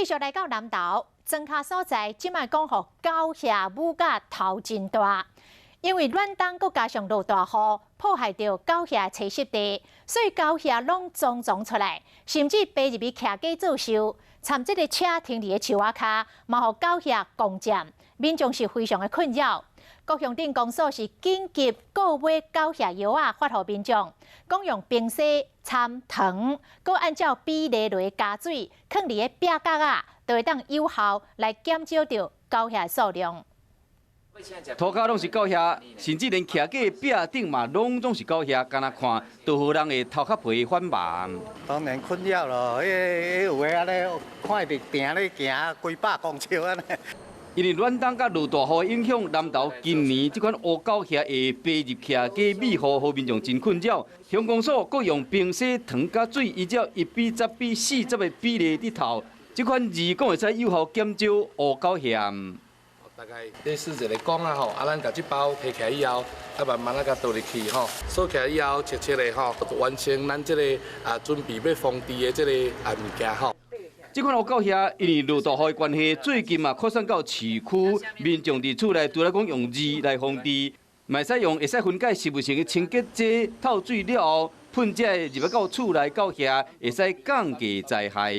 繼續來到南投，莊跤所在，這擺講予狗鴞母甲頭真大，因為暖冬閣加上落大雨，破壞著狗鴞棲息地，所以狗鴞攏總總出來，甚至爬入去徛家做岫，蠶這个車停佇个樹仔跤，嘛予狗鴞攻佔，民眾是非常的困擾。各鄉鎮公所是緊急購買狗鴞藥仔發予民眾，講用冰沙摻糖，閣按照比例來加水，囥佇个壁角仔，就會當有效來減少著狗鴞數量。塗跤攏是狗鴞，甚至連徛家壁頂嘛，攏總是狗鴞，敢若看都予人會頭殼皮反麻。當然困擾咯，彼有的按呢看著定咧行幾百公尺按呢。因為暖冬佮落大雨影響，南投今年這款烏狗鴞會爬入徛家米戶，予民眾真困擾。鄉公所閣用冰沙糖佮水，依照1比10比40的比例佇投，這款字講會使有效減少烏狗鴞。大概類似一個講啊吼，啊咱共這包提起來以後，啊慢慢仔共倒入去吼，鎖起來以後，切切的吼，完成咱這個啊準備欲防治的這个啊物件吼。這款烏狗鴞因為落大雨的關係，最近嘛擴散到市區，民眾佇厝內除了講用字來防治，嘛會使用會使分解食物性的清潔劑透水了後，噴這个入去到厝內狗鴞，會使降低災害。